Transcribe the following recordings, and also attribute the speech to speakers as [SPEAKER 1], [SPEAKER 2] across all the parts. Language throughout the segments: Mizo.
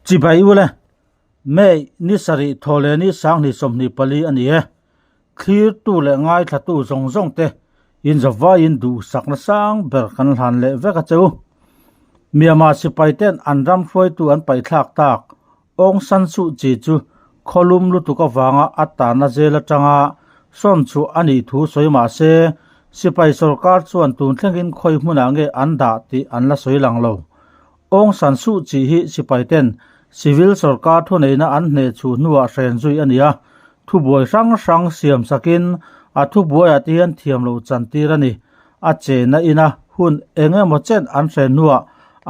[SPEAKER 1] Chibai ule, May ni sarih thawhleh ni 2024 a ni e. Thlirtu leh ngaithlatu zawng zawng te inzawvaiin duhsakna sang ber kan hlan leh vek a che u. Myanmar sipai ten an ram hruaitu an paihthlak tak Aung San Suu Kyi chu khawlum lutuk avanga a tanna zel atanga sawn chhuah a nih thu sawi mah se, sipai sorkar chuan tun thlengin khawi hmunah nge an dah tih an la sawi lang lo. Aung San Suu Kyi hi sipai ten civil sorkar thuneihna an hneh chhuh hnuah hren zui a ni a, thubuai hrang hrang siam sakin a thubuaiah te hian thiam loh chantir a ni. A chena ina hun eng emaw chen an hren hnuah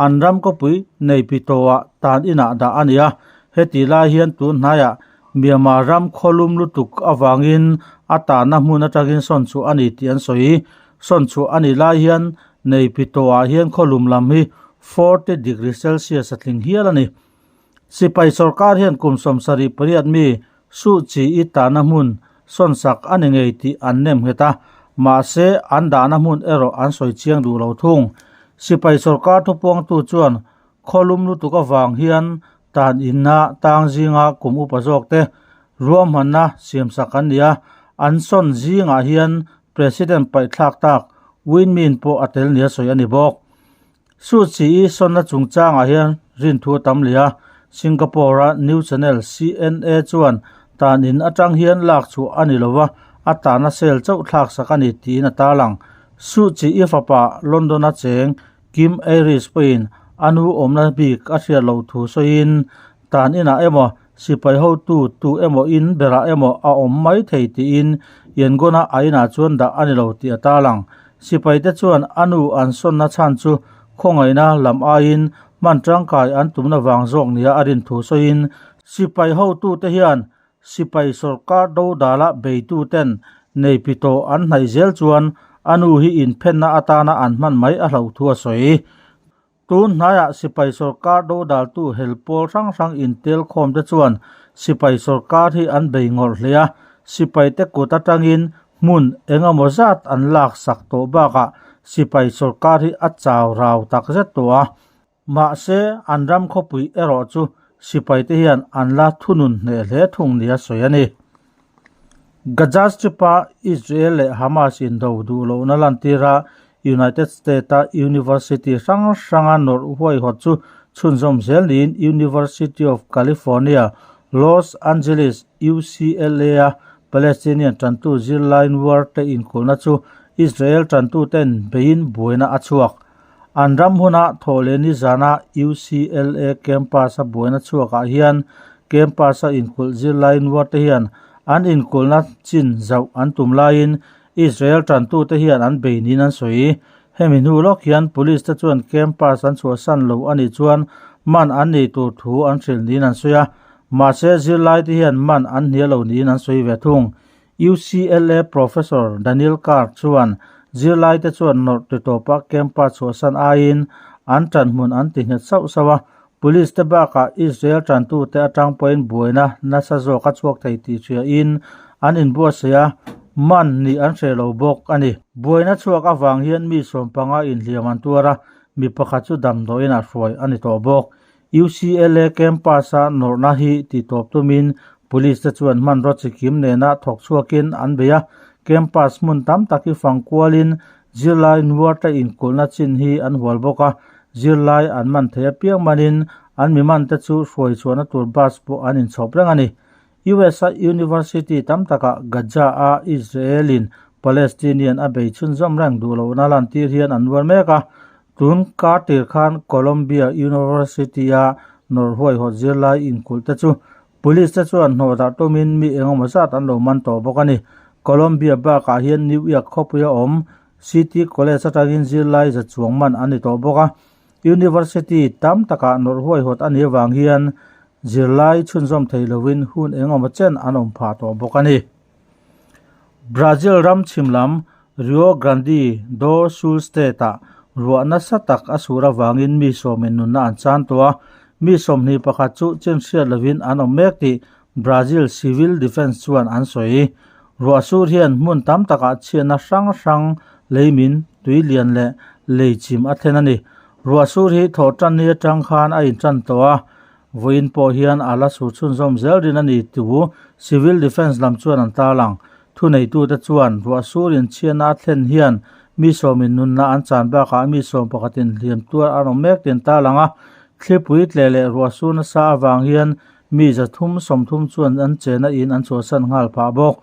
[SPEAKER 1] an ram khawpui nei pi tawhah tan inah dah a ni a. Heti lai hian tun hnaiah Myanmar ram khawlum lutuk avangin a tanna hmun atangin sawn chhuah a ni tih an sawi. Sawn chhuah a nih lai hian nei pi tawhah hian khawlum lam hi 40 degree Celsius a tling hial a ni. Sipai sorkar hian kum 78 mi Suu Kyi-i tahna hmun sawnsak a ni ngei tih an nem nghet a, mahse an dahna hmun erawh an sawi chiang duh lo thung. Sipai sorkar thupuangtu chuan khawlum lutuk avang hian tan inna tang zinga kum upa zawk te ruahmanna siamsak an ni a, an sawn zingah hian President paihthlak tak Win Myint pawh a tel nia sawi a ni bawk. Suu Kyi-i sawnna chungchangah hian rinthu a tam leh a, Singapore-a news channel CNA chuan tan in atang hian lak chhuah a ni lova, a tahna cell chauh thlak sak a ni tiin a tarlang. Suu Kyi-i fapa London-a cheng Kim Aris pawhin a nu awmna bik a hriat loh thu sawiin, Tan inah emaw, sipai hotu tu emaw in berah emaw a awm mai thei tiin Yangon-a a inah chuan dah a ni lo tih a tarlang. Sipaite chuan a nu an sawnna chhan chu khawngaihna lam aiin hman tangkai an tumna vang zawk nia a rin thu sawiin sipai hotute hian sipai sorkar dodala beituten nei pi tawh an hnaih zel chuan a nu hi inphenna atana an hman mai a hlauh thu a sawi. Tun hnaiah sipai sorkar dodaltu hel pawl hrang hrang intel khawm te chuan sipai sorkar hi an bei ngawrh hle a, sipai te kut atangin hmun eng emaw zat an lak sak tawh bakah sipai sorkar hi a chau rau tak zet tawh a. Mahse, an ram khawpui erawh chu sipai te hian an la thunun hneh hle thung nia sawi a ni. Gaza Strip-a Israel leh Hamas indo duh lohna lantira United States-a university hrang hranga nawrh huaihawt chu chhunzawm zel niin University of California, Los Angeles, UCLA-a Palestinian tantu zirlai nuar te inkulhna chu Israel tantuten beiin buaina a chhuak. An ram huna thawhleh nizana UCLA campus-a buaina chhuakah hian campus-a inkulh zirlai nuar te hian an inkulhna chin zauh an tum laiin Israel tantute hian an bei niin an sawi. Hemi hnu lawk hian police te chuan campus an chhuahsan lo a nih chuan man an nei tur thu an hrilh niin an sawi a, mahse zirlai te hian man an hnial lo niin an sawi ve thung. UCLA Professor Daniel Carr chuan zirlaite chuan nawrh ti tawpa campus chhuahsan aiin an tanhmun an ti nghet sauh sauh a, police te bakah Israel tantute atang pawhin buaina nasa zawk a chhuak thei tih hriain an inbuatsaih a, man nih an hreh lo bawk a ni. Buaina chhuak avang hian mi 15 inhliam an tuar a, mi pakhat chu damdawiin a hruai a ni tawh bawk. UCLA campus-a nawrhna hi titawp tumin police te chuan hmanraw chikim nena thawk chhuakin an bei a, campus hmun tam tak hi fang kualin zirlai nuar te inkulhna chin hi an hual bawk a, zirlai an man thei apiang manin an mi man te chu hruai chhuahna tur bus pawh an inchhawp reng a ni. US-a university tam takah Gaza-a Israel-in Palestinian a bei chhunzawm reng duh lohna lantir hian an nuar mek a, Tun kar tir khan Columbia University-a nawrh huaihawt zirlai inkulh te chu Police te chuan hnawh darh tumin mi engemaw zat an lo man tawh bawk a ni. Columbia bakah hian New York khawpuia awm City College atangin zirlai za chuang man an ni tawh bawk a. University tam takah nawrh huaihawt a nih avang hian zirlai chhunzawm thei lovin hun engemaw chen an awm phah tawh bawk a ni. Brazil ram chhim lam Rio Grande do Sul state-ah ruah nasa tak a sur avangin mi sawmin nunna an chan tawh a, mi 21 chu chin hriat lovin an awm mek tih Brazil Civil Defence chuan an sawi. Ruah sur hian hmun tam takah chhiatna hrang hrang leimin, tui lian leh lei chim a thlen a ni. Ruah sur hi thawhtanni atang khan a intan tawh a. Vawiin pawh hian a la sur chhunzawm zel rin a ni tu Civil Defence lam chuan an tarlang. Thuneitute chuan ruah surin chhiatna a thlen hian mi sawmin nunna an chan bakah mi sawm pakhatin hliam tuar an awm mek tih an tarlang a. Thlipui tleh leh ruah sur nasa avang hian mi zathum sawmthum chuan an chena in an chhuahsan nghal phah bawk.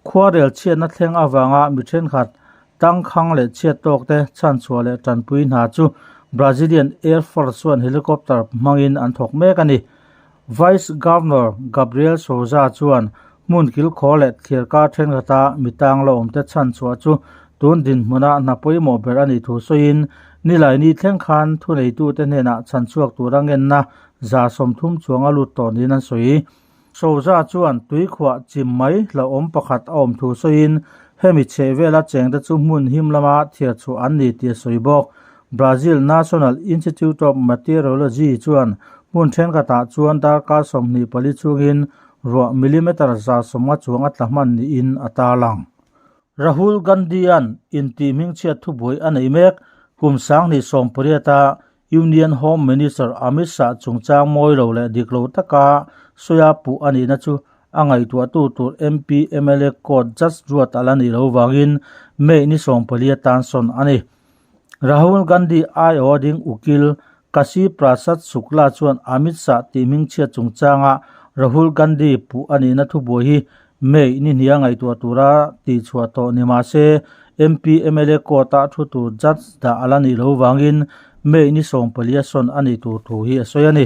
[SPEAKER 1] Khuarel chhiatna thleng avanga mi thenkhat tangkhang leh chhiat tawk te chhanchhuah leh tanpui hna chu Brazilian Air Force chuan helicopter hmangin an thawk mek a ni. Vice Governor Gabriel Souza chuan hmun kilkhaw leh thliarkar thenkhat-a mi tang la awmte chhanchhuah chu tun dinhmuna hna pawimawh ber a nih thu sawiin Nilaini thleng khan thuneitute hnenah chhanchhuak tura ngenna 30 chuang a lut tawh niin an sawi. Souza chuan tuikhuah chim mai hlauhawm pakhat a awm thu sawiin hemi chheh vela chengte chu hmun him lama thiar chhuah an ni tih a sawi bawk. Brazil National Institute of Meteorology chuan hmun thenkhatah chuan darkar 24 chhungin ruah millimeter 150 chuang a tla hman niin a tarlang. Rahul Gandhi-a'n intih hmingchhiat thubuai a nei mek kum 2018-a Union Home Minister Amit Shah chungchang mawi lo leh dik lo taka sawi a puh a nihna chu a ngaihtuahtu tur MP mla court judge ruat a la nih loh vangin May ni 14 atan sawn a ni. Rahul Gandhi aiawh ding ukil Kashi Prasad Shukla chuan Amit Shah tih hmingchhiat chungchanga Rahul Gandhi puh a nihna thubuai hi May ni hnia ngaihtuah tura tihchhuah tawh ni mah se, MP mla court-a thu tur judge dah a la nih loh vangin May ni 14 a sawn a nih tur thu hi a sawi a ni.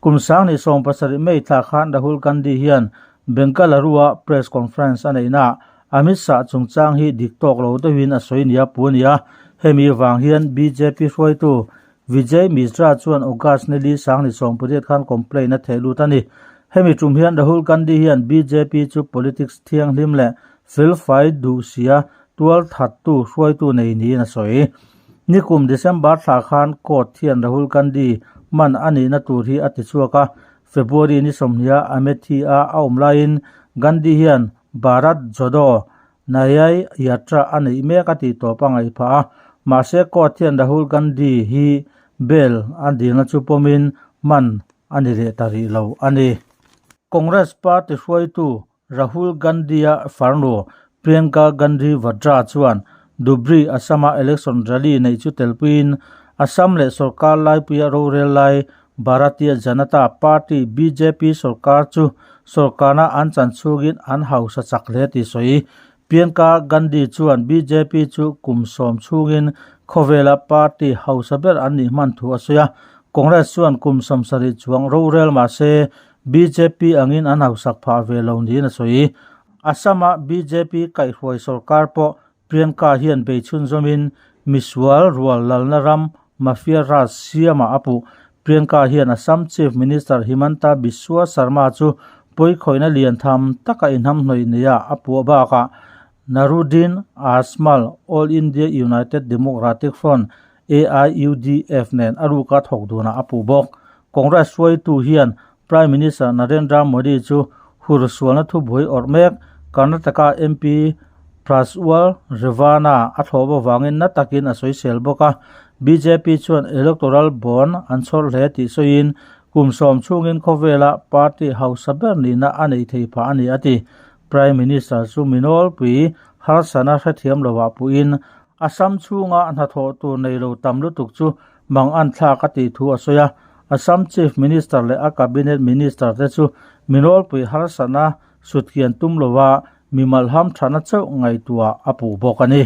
[SPEAKER 1] Kum 2017 May thla khan Rahul Gandhi hian Bengaluru-a press conference a neihnaah Amit Shah chungchang hi dik tawk lo deuhin a sawi nia pu a ni a, hemi vang hian bjp hruaitu Vijay Misra chuan August ni li 2018 khan complaint a theh lut a ni. Hemi tum hian Rahul Gandhi hian bjp chu politics thianghlim leh felfai duh sia tual thattu hruaitu nei niin a sawi. Nikum December thla khan court hian Rahul Gandhi man a nihna tur hi a ti chhuak a, February ni 20 a Amethi-a a awm laiin Gandhi hian Bharat Jodo Nyay Yatra a neih mek a tih tawp a ngaih phah a, mahse court hian Rahul Gandhi hi bail a dilna chu pawmin man a ni leh ta rih lo a ni. Congress party hruaitu Rahul Gandhi-a farnu Priyanka Gandhi Vadra chuan Dhubri Assam-a election rally neih chu telpuiin Assam leh sorkar laipuia rorel lai Bharatiya Janata Party, bjp, sorkar chu sorkarna an chan chhungin an hausa chak hle tih sawi. Priyanka Gandhi chuan bjp chu kum 10 chhungin khawvela party hausa ber an nih hman thu a sawi a. Congress chuan kum 70 chuang rorel mah se bjp angin an hausak phah ve lo niin a sawi. Assam-a bjp kaihhruai sorkar pawh Priyanka hian bei chhunzawmin misual rual lalna ram Mafia Raj siamah a puh. Priyanka hian Assam Chief Minister Himanta Biswa Sarma chu pawikhawihna lian tham taka inhamhnawih neia a puah bakah Naruddin Ajmal All India United Democratic Front, AIUDF, nen a ruka thawk dunah a puh bawk. Congress hruaitu hian Prime Minister Narendra Modi chu hursualna thubuai awrh mek Karnataka MP Prajwal Revanna a thlawp avangin na takin a sawisel bawk a. Bjp chuan electoral bond an chhawr hle tih sawiin kum 10 chhungin khawvela party hausa ber nihna a neih thei phah a ni a ti. Prime Minister chu minawlpui harsana hrethiam lovah puhin Assam chhunga hnathawh tur nei lo tam lutuk chu mang an thlak a tih thu a sawi a. Assam Chief Minister leh a Cabinet Minister te chu minawlpui harsana sutkian tum lova mimal ham thana chauh ngaihtuah a puh bawk a ni.